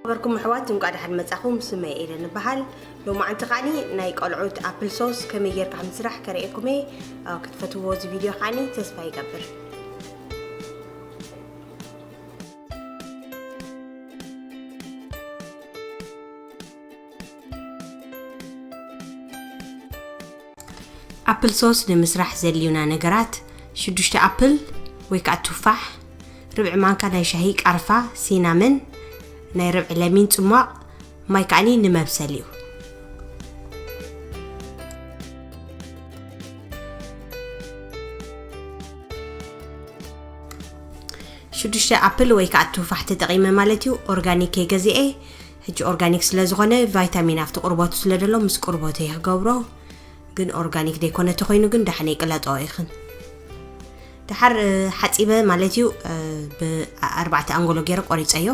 ነበርኩም ኣሕዋት፣ እንኳዕ ደሓን መጻኹም። ስመይ ኤደን እበሃል። ሎማዓንቲ ከዓኒ ናይ ቆልዑት ኣፕል ሶስ ከመይ ጌርካ ምስራሕ ከርእየኩም እየ። ኣዎ፣ ክትፈትዎ እዚ ቪድዮ ከዓኒ ተስፋ ይገብር። ኣፕል ሶስ ንምስራሕ ዘድልዩና ነገራት፣ ሽዱሽተ ኣፕል ወይ ከዓ ቱፋሕ፣ ርብዒ ማንካ ናይ ሻሂ ቃርፋ፣ ሲናምን፣ ናይ ርብዒ ለሚን ጽሟቕ፣ ማይ ከዓኒ ንመብሰል እዩ። ሽዱሽተ ኣፕል ወይ ከዓ ቱፋሕ ተጠቒመ ማለት እዩ። ኦርጋኒክ እየ ገዚኤ። ሕጂ ኦርጋኒክ ስለ ዝኾነ ቫይታሚን ኣብቲ ቁርበቱ ስለ ደሎ ምስ ቁርበቱ እየ ክገብሮ። ግን ኦርጋኒክ ዘይኮነ ተኾይኑ ግን ደሓን ይቅለጦ ኢኽን። ደሓር፣ እ፣ ሓጺበ ማለት እዩ፣ እ፣ ብኣርባዕተ ኣንጎሎ ገይረ ቆሪጸዮ።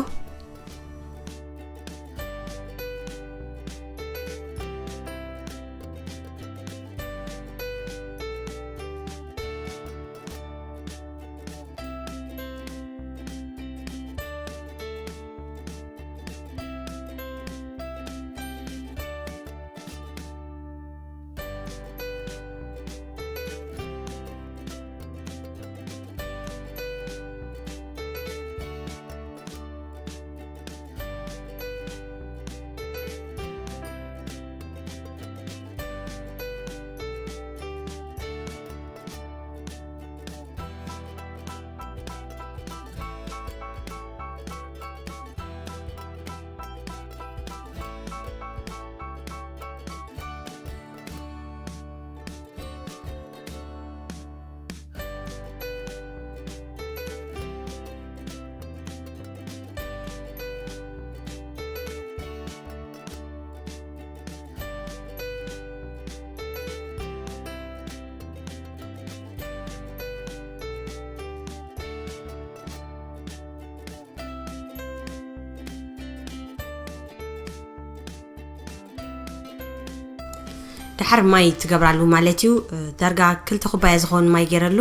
ደሓር ማይ ትገብራሉ ማለት እዩ። ዳርጋ ክልተ ኩባያ ዝኸውን ማይ ገይረሉ።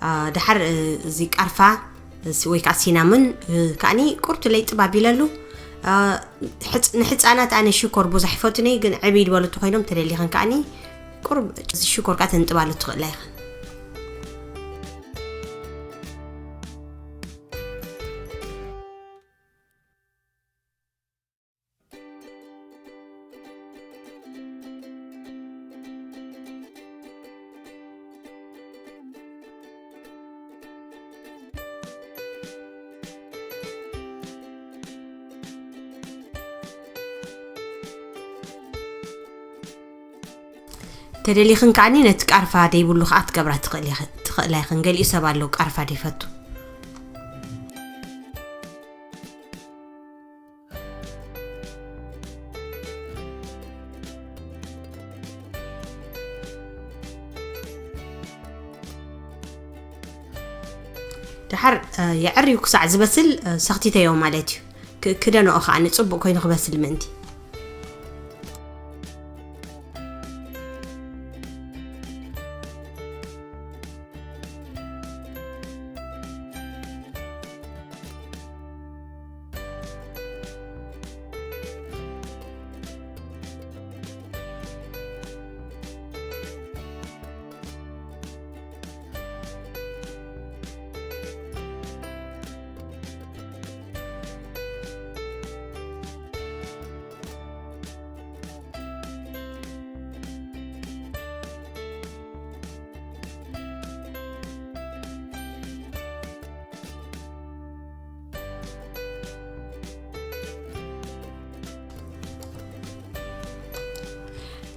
አ፣ ደሓር፣ እ፣ እዚ ቃርፋ፣ እ፣ ሲ-፣ ወይ ከዓ ሲናምን፣ እ፣ ከዓኒ ቁርት ለይ ጥብ ኣቢለሉ። አ፣ ሕጽ-፣ ንሕፃናት ኣነ ሽኮር ብዙሕ ይፈቱን እየ፣ ግን ዕብይ ዝበሉ እንተኾይኖም ተደሊኸን ከዓኒ ቁሩብ ሽኮር ከዓ ተንጥባሉ ትኽእላ ኢኽን። ተደሊኽን ከዓኒ ነቲ ቃርፋ ደይብሉ ከዓ ትገብራ ትኽእሊ ኢኽ-፣ ትኽእላ ኢኽን። ገሊኡ ሰብ ኣሎ ቃርፋ ደይፈቱ። ደሓር፣ እ፣ የዕርዩ ክሳዕ ዝበስል፣ እ፣ ሰኽቲተዮ ማለት እዩ። ክ-፣ ክደንኦ ከዓ ንጽቡቕ ኮይኑ ክበስል ምእንቲ።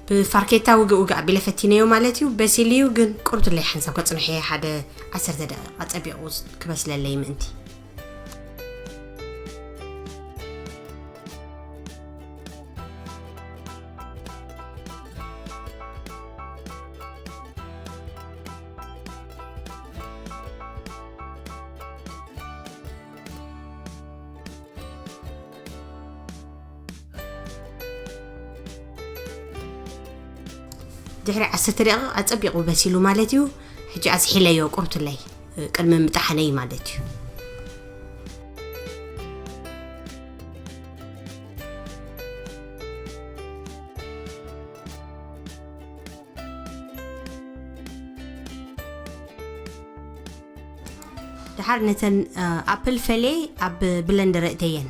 ብፋርኬታ ውግእ ውግእ ኣቢለ ፈቲነዮ ማለት እዩ። በሲሉ እዩ፣ ግን ቁርብትለይ ሓንሳብ ከጽንሖ እየ፣ ሓደ ዓሰርተ ደቂቃ ጸቢቑ ክበስለለይ ምእንቲ። ድሕሪ ዓሰርተ ደቂቕ ኣጸቢቑ በሲሉ ማለት እዩ። ሕጂ ኣዝሒለዮ ቁርብትለይ ቅድሚ ምጥሓነይ ማለት እዩ። ድሓር ነተን ኣፕል ፈሌ ኣብ ብለንደር እእተየን።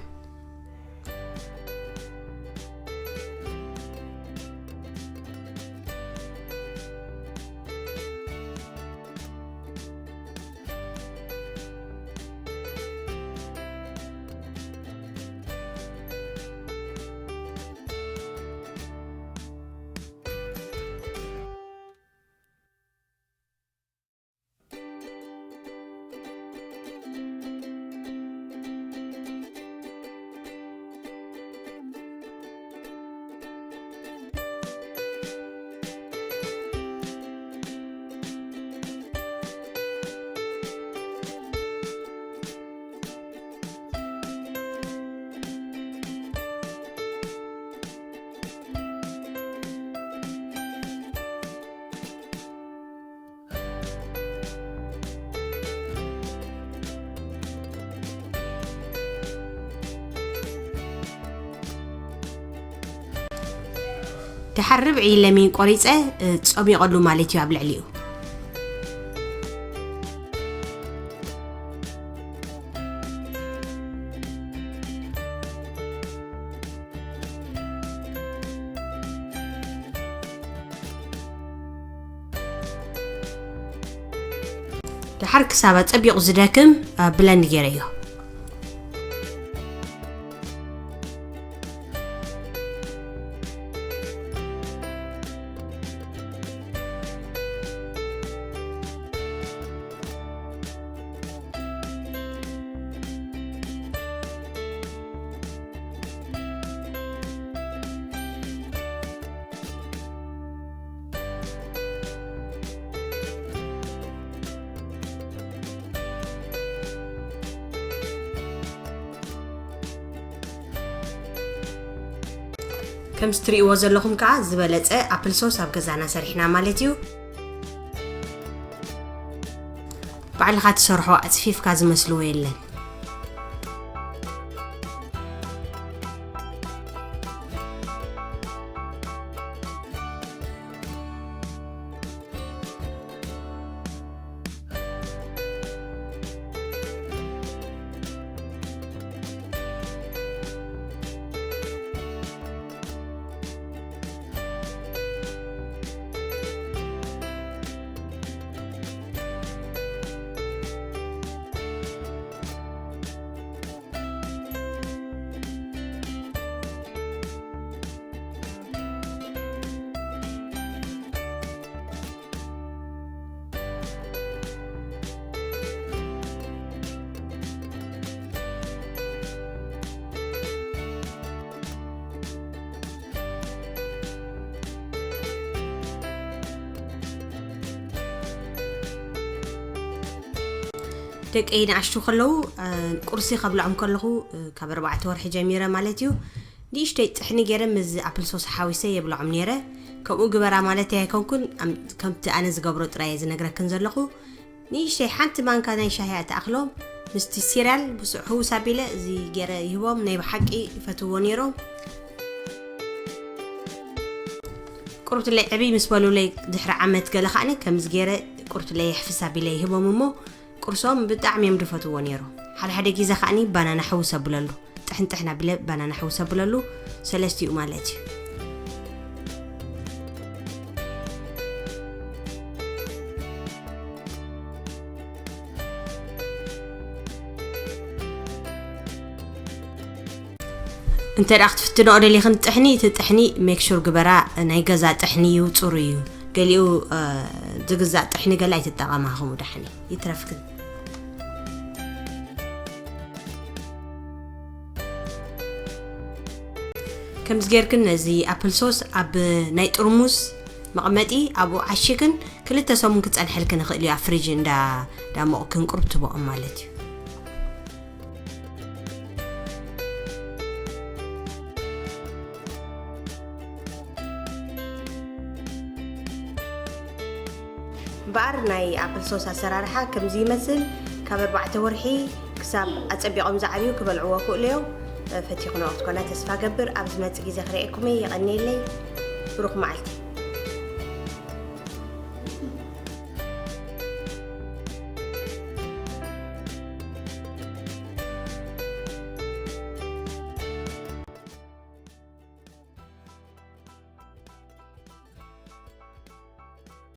ድሓር ርብዒ ለሚን ቆሪፀ ጸሚቐሉ ማለት እዩ ኣብ ልዕሊኡ። ድሓር ክሳብ ኣጸቢቑ ዝደክም ብለንድ ገይረዮ። ከምዚ ትርእይዎ ዘለኹም ከዓ ዝበለፀ ኣፕል ሶስ ኣብ ገዛና ሰሪሕና ማለት እዩ። ባዕልኻ ትሰርሖ ኣፅፊፍካ ዝመስልዎ የለን። ደቀይ ንኣሽቱ ከለዉ ቁርሲ ከብልዖም ከለኹ ካብ ኣርባዕተ ወርሒ ጀሚረ ማለት እዩ። ንእሽተይ ጥሕኒ ገይረ ምስ ኣፕል ሶስ ሓዊሰ የብልዖም ነይረ። ከምኡ ግበራ ማለት ኣይኮንኩን፣ ከምቲ ኣነ ዝገብሮ ጥራይ ዝነግረክን ዘለኹ። ንእሽተይ ሓንቲ ማንካ ናይ ሻሂ እያ ትኣኽሎም። ምስቲ ሲርያል ብስዕ ህውስ ኣቢለ እዚ ገይረ ይህቦም። ናይ ብሓቂ ይፈትዎ ነይሮም። ቁርብትለይ ዕብይ ምስ በሉለይ ድሕሪ ዓመት ገለ ከዓኒ ከምዚ ገይረ ቁርብትለይ የሕፍስ ኣቢለ ይህቦም እሞ ቁርሶም ብጣዕሚ እዮም ዝፈትዎ ነይሮም። ሓደ ሓደ ግዜ ከዓኒ ባናና ሕውስ ኣብለሉ። ጥሕን ጥሕን ኣቢለ ባናና ሕውስ ኣብለሉ። ሰለስቲኡ ማለት እዩ። እንተ ደኣ ክትፍትንኦ ደሊኽን ጥሕኒ፣ እቲ ጥሕኒ ሜክሹር ግበራ፣ ናይ ገዛ ጥሕኒ እዩ፣ ጽሩይ እዩ። ገሊኡ ዝግዛእ ጥሕኒ ገለ ኣይትጠቐማ፣ ከምኡ ዳሕኒ ይትረፍክን። ከምዚ ጌርክን ነዚ ኣፕል ሶስ ኣብ ናይ ጥርሙስ መቐመጢ ኣብኡ ዓሺክን ክልተ ሰሙን ክጸንሐልክን ይኽእል እዩ፣ ኣብ ፍሪጅ እንዳ ዳሞቕክን ቁሩብ ትቦኦም ማለት እዩ። እምበኣር ናይ ኣፕል ሶስ ኣሰራርሓ ከምዚ ይመስል። ካብ ኣርባዕተ ወርሒ ክሳብ ኣጸቢቖም ዝዓብዩ ክበልዕዎ ክእሉ እዮም። ፈቲኹንኦ ክትኮና ተስፋ ገብር። ኣብ ዝመጽእ ግዜ ክርእየኩም እየ። የቐንየለይ። ብሩኽ መዓልቲ።